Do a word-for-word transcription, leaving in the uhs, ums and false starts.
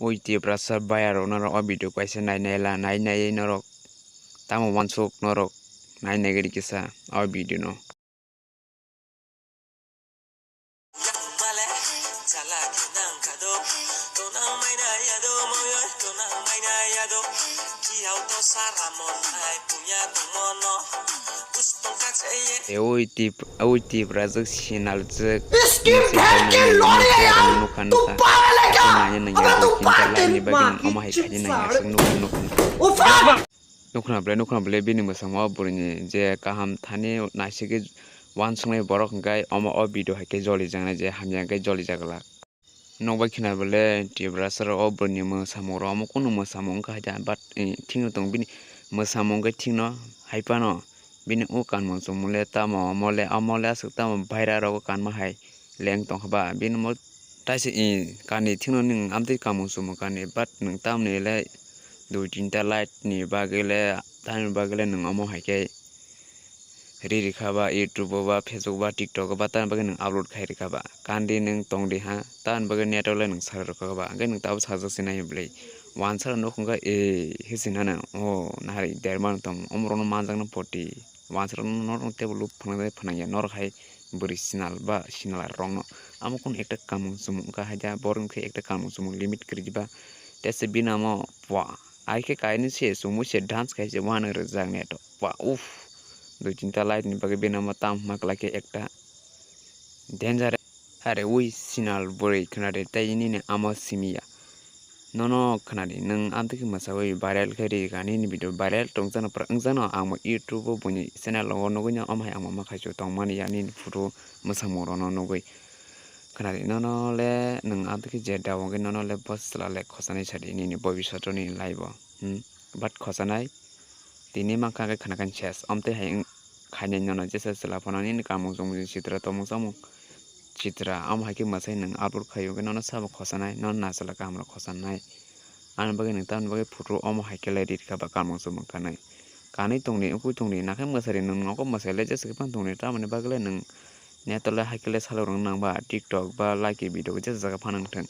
Ui Tiprasa bayar rok norok o video kaisa nai nai la, nai nai norok tamo wansuk norok nai nai gari kisa o video no. Ewi tip, ewi tip rajak sinal jek. Skin care ke lorry hai, nukha nukha. Nanya nanya. Omo hai khaji nanya sung nukha nukha. Nukha bele, nukha bele bini mwsamo o bwrwini je kaham thani naisigwi wansuknai borok hwnkhe omo o video hai khe jolijaknai je hamya hwnkhe jolijaglak. Nokbai khna bole Tiprasa rok o bwrwini mwsamung rok omo kunu mwsamung wngkha hai da, but, eh, thikno tongo bini mwsamung wngkhe thikno hai phano bini o kanmung chumung le tamo omo le omo le aswk tamo baira rogo kanma hai leng tongkha ba bini mo taisa, eh, kanni thikno nwng amtwi kanmung chumung kanni, but nwng tamoni le dui tinta light ni bagwi le tamoni bagwi le nwng omo hai khe. Riri kha ba YouTube o ba Facebook ba TikTok o ba tamni bagwi nwng upload khai rikha ba kandi nwng tong di ha tamni bagwi net o le nwng sari rwkha ba hwnkhe nwng tabuk sajak se nai bwlwi wansara nuk hwnkha e hisi nana o nahari derma tong omorokno manjakno poti wansara norok teibo luk phanang phwnangya norok hai bwrwi sinal ba sinal rokno amo kunu ekta kamung chumung wngkha haida borok wngkhe ekta kamung chumung limit kwrwi ba tei se bini amo pua ai khe kainwi se chumui se dance khai se uanw rwjak net o. Wa uff, dui tinta light ni bagwi bini omo tam hwnma kwlai khe ekta danger. Are ui sinal bwrwi khwnadi tei nini amo simiya. Nono khwnadi nwng amtwkhe mwsawi viral khe ri kha nini video viral tongchano pura wngchano ang bo YouTube o buini channel o nugwi no omo hai ang bo makhai chu tongmani ya nini photo mwsamung rokno nugwi. Khwnadi nono le nwng amtwkhe je da wngwi nono le bo chwla le khochanai sadi nini bobiswt o nini life o. Hmm, but khochanai. Tini mankha khe khwnakhani ses. Omtwi hai wng khainai nono jesa chwla phano nini kamung chumung chitra tongmung chamung chitra. Omo hai khe mwsai nwng upload khai o khe nono sabo khochanai, nono nachwla kahamrok khochanai. Ani bagwi nwng tamni bagwi photo omo hai khe lai ri rikha ba kamung chumung kanwi. Kanwi tongdi, wngwi tongdi, nakhe mwsari nwng nogo mwsai le jesa khe phano tongdi. Tamoni bagwi le nwng net o le hai khe le salai rwna nang ba TikTok ba like video jesa jaga phano wng thung.